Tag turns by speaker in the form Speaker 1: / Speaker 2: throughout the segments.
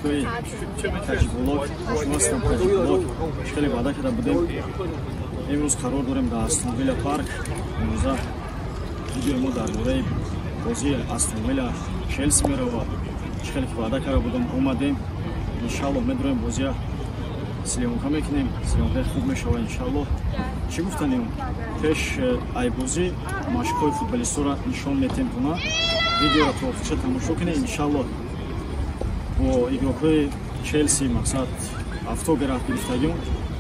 Speaker 1: Подписчикои Таҷиблог, ҳастам Таҷиблог. Хеле ваъда карда будем. Имрӯз қарор дорем дар Астон Вилла парк. Имрӯза видеои мо дар бораи бозии Астон Вилла Челси меравад. Хеле ки ваъда карда будем, омадем. Иншаллоҳ медурем бозия съёмка мекунем. Съёмкаи хуб мешавад иншаллоҳ. Чӣ гуфтанем? Пеш айбозӣ машқҳои футболистҳоро нишон метем туна. Видеоро то охирша тамошо кунед иншаллоҳ. Бо игрокҳои Челси мақсад автограф гирифтагим.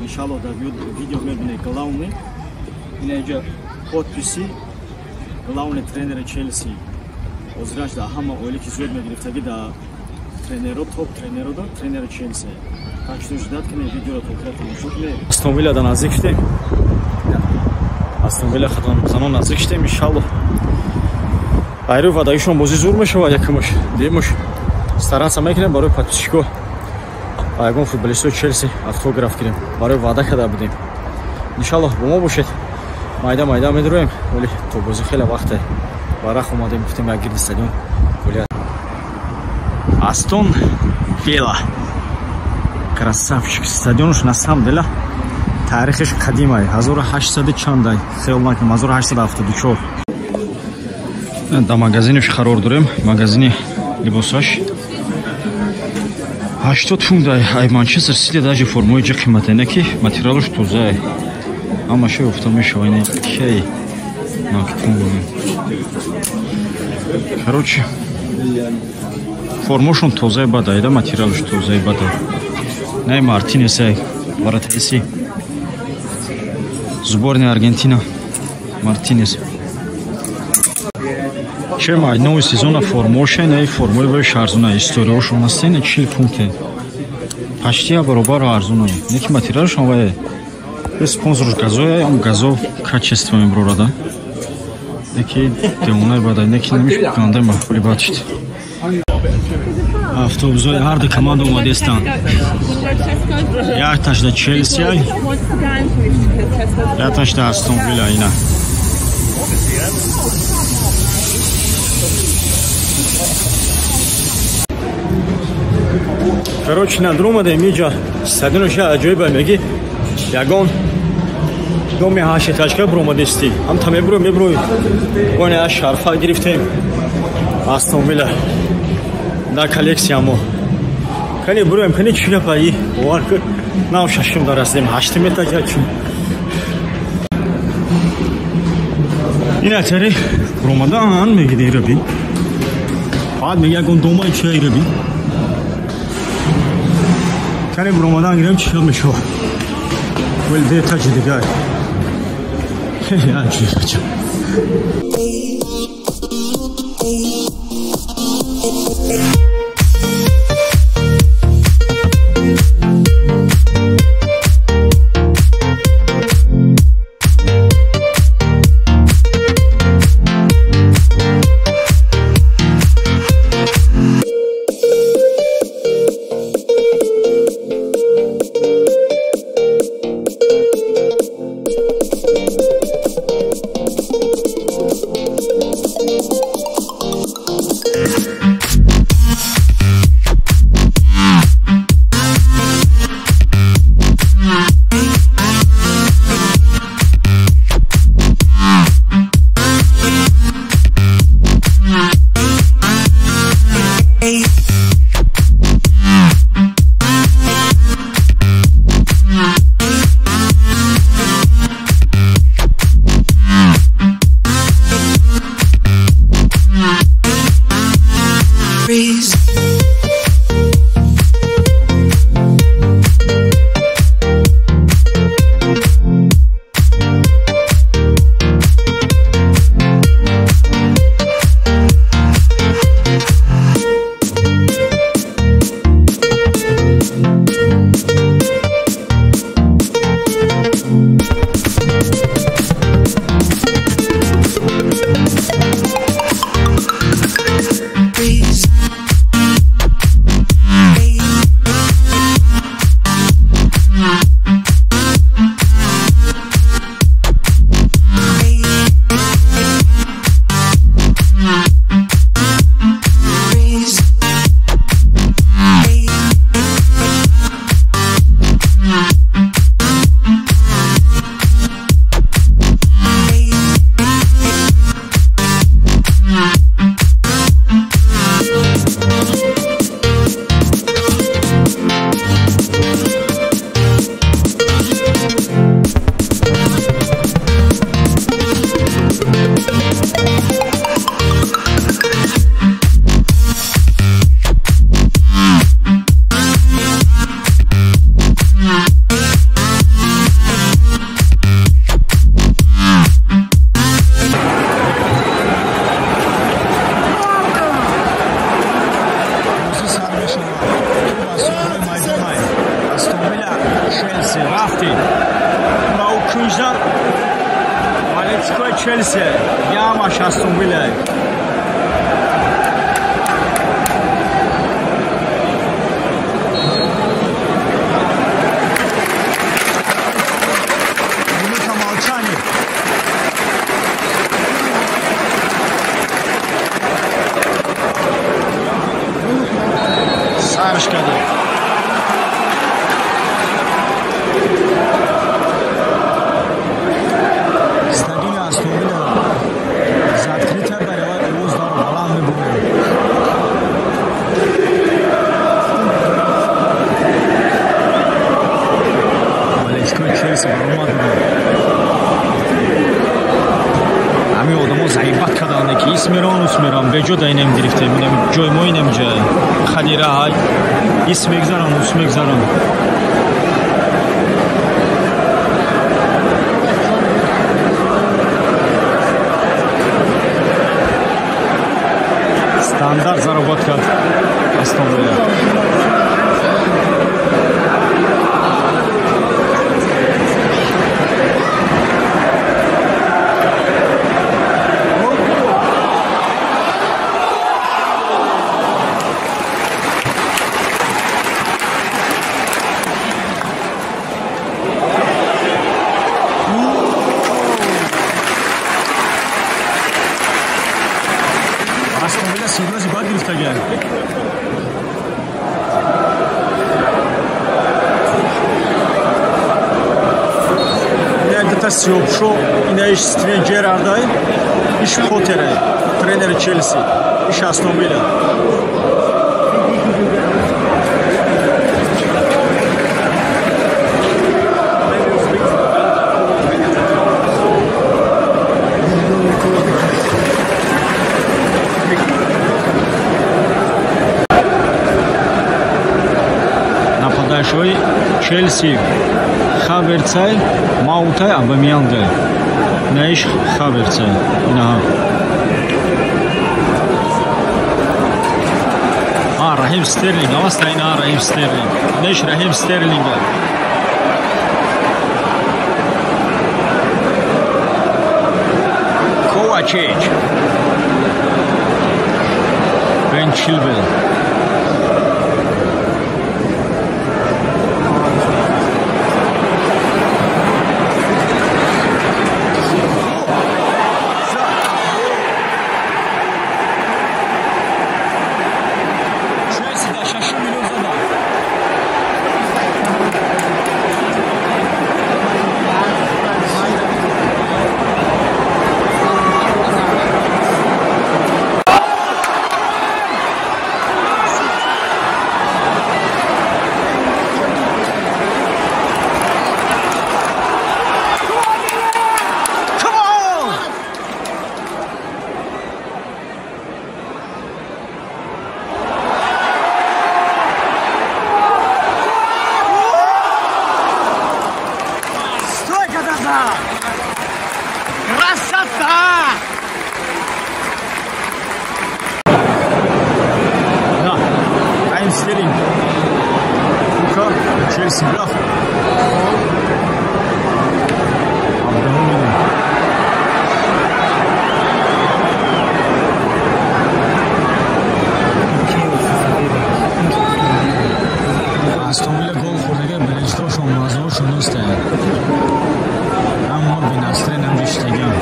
Speaker 1: Иншаллоҳ дар видео мебинед главный. Ина инҷа подписи главный тренери Челси. Ҳозираш дар ҳама оиле ки зиёд мегирифтагӣ дар тренеро, топ тренеро да тренери Челси. Так что ждать кунед видеоро то охира тамошо кунед. Астон Вилла да наздик шудем. Астон Вилла хатон наздик шудем иншаллоҳ. Айрӯ вадаишон бозӣ зур мешавад якумаш, дуюмаш стараться мекунем барои подписчико ва ягон футболистои Челси автограф гирем. Барои ваъда карда будем. Иншаллоҳ бо мо бошед. Майда майда медуроем, вале то бозӣ хеле вақте. Варах омадем, гуфтем як гирди стадион гулят. Астон Вилла. Красавчик. Стадионш на самом деле таърихиш қадимай. 1800 чандай. Хел накунам, 1874. Дар магазиниш қарор дорем. Магазини либосаш. 80 фунт ай Манчестер Сити даже формаи ҷа қимате не ки материалаш тозае. Ҳамаша ёфта мешава ина кей накун. Короче, формашон тозае бад айда материалаш тозае бад. Най Мартинес ай вратариси сборная Аргентина Мартинес. Чем ай новый сезона формоша, най формои вай арзуна историошон аст, не 40 фунте. Почти баробар арзуна. Неки материалшон вай спонсорш газоя, ам газо качество меброра да. Неки демонай бадай, неки намиш гандай махули бачит. Автобусои ҳар ду команда омадестанд. Якташ да Челси, якташ да Астон Вилла ина. Короче, надромадем иҷа стадионша аҷоиба меги ягон доми ҳаштэтажка буромадестӣ. Ҳамта мебурӯй мебурӯй. Боне аз шарфа гирифтем. Астон Вилла дар коллексия мо. Кани буроем, кани чӣ гапа и бовар кун. Нав шашум дарасидем, ҳаштум этажа чун. Ин атари буромадан мегиди ираби. Баъд меги ягон домаи чия ираби. Кани буромадан гирем чӣ гап мешавад. Вале де этажи дигар. Аҷиб. Болельщикои Челси, ямаш Астон Вилла. Минута молчания. Сарш каде. Стадиони Астон Вилла закрита барои овоз дар баланд мебурд. Болельщикои Челси баромад буданд. Ҳамин одамо заибат карданд, ки ис мерон, ус мерон, беҷо да инам гирифтем, инам ҷои мо инам ҷа хадира ҳай, ис мегзаранд, ус мегзаранд. Стандарт заработь кард Астон Вилла. Астон Вилла серьёзно бад гирифтагиай. Як дута сиёҳпӯшо, инаиш Стивен Джерардай, иш Поттерай, тренери Челси, иш Астон Вилла. Нападающий Челси Хаверцай, Маутай, Абамиянга. Наиш Хаверцай. Инаҳа. А, Рахим Стерлинг. Аваста инаҳа Рахим Стерлинг. Наиш Рахим Стерлинг. Ковачич. Бен Чилвел. Красота! Да, Рахим Стерлинг. Лука, Челси, рафт. Астон Вилла гол хӯрдага, болельщикошон маззошон нестанд. Аммо бенастрен ҳам риштаган.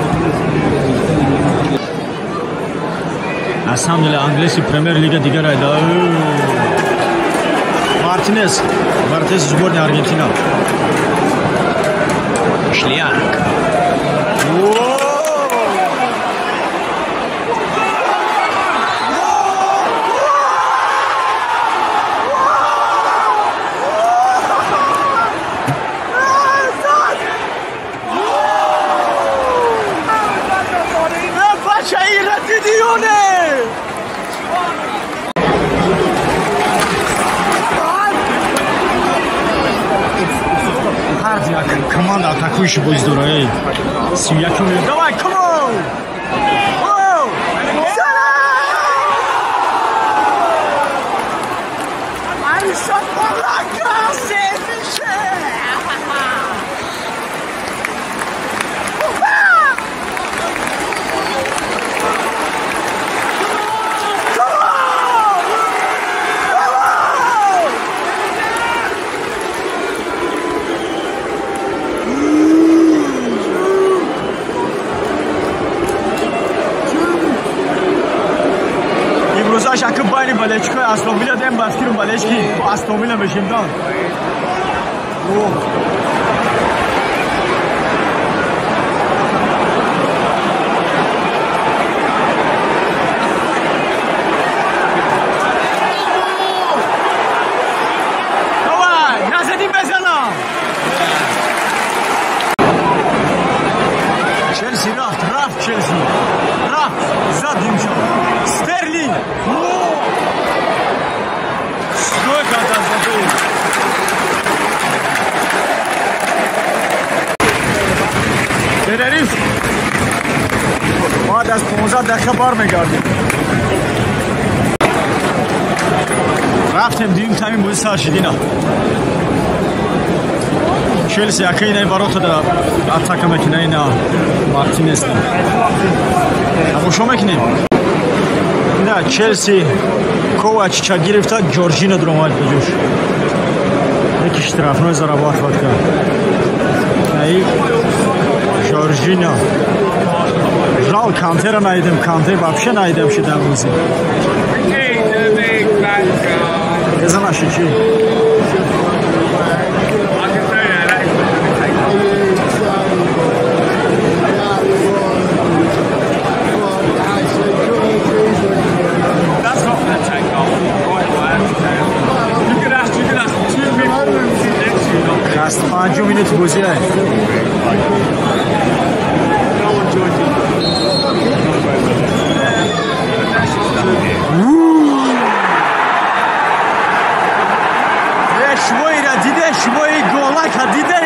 Speaker 1: Аз самом деле англиси премер-лига дигар айда. Мартинес, Мартинес сборная Аргентина. Шляк. Команда атакующий бозӣ дора. Эй, 31 минут. Давай, come on! Астон Вилла дем баскирум балешки Астон Вилла мешим да. Челси рафт, Челси рафт, задним шо Стерлинг. Сколько там забыл. Перерыв. Баъд аз 15 дақиқа бармегардем. Рафтем дуюм тайми бозӣ сар шидина. Челси акай инаи ворота атака мекуна, ина Мартинес. Тамошо мекунем. Ина Челси Ковачича гирифта, Ҷорҷино дуромад ба ҷош. Яки штрафной зарабатывать кард. Наи Жоржино. Жал Кантера наидем, Канте вообще наидем шидан бозӣ. Безанаши чӣ? Шасту панҷум минути бозӣ. Шумоира диде, шумои голака диде.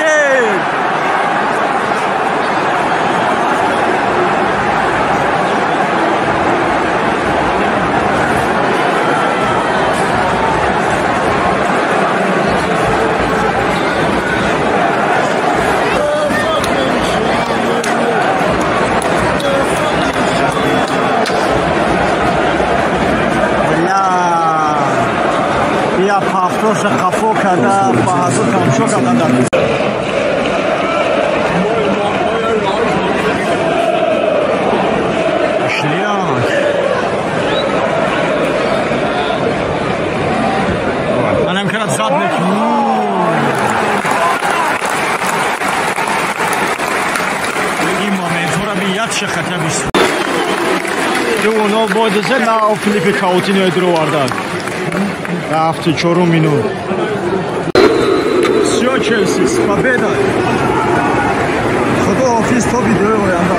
Speaker 1: Я пафтоша қафо карда, ба ҳазур тамошо кардан дар Шлянг. Манам карад зад мекунам. Ин моментҳоро биятша хотя бы. 2-0 бодизе на Филиппе Каутиньо дуровардан. Рафти чорум минут. Всё, Челси, с победой. Худо ҳофиз то видеои оянда.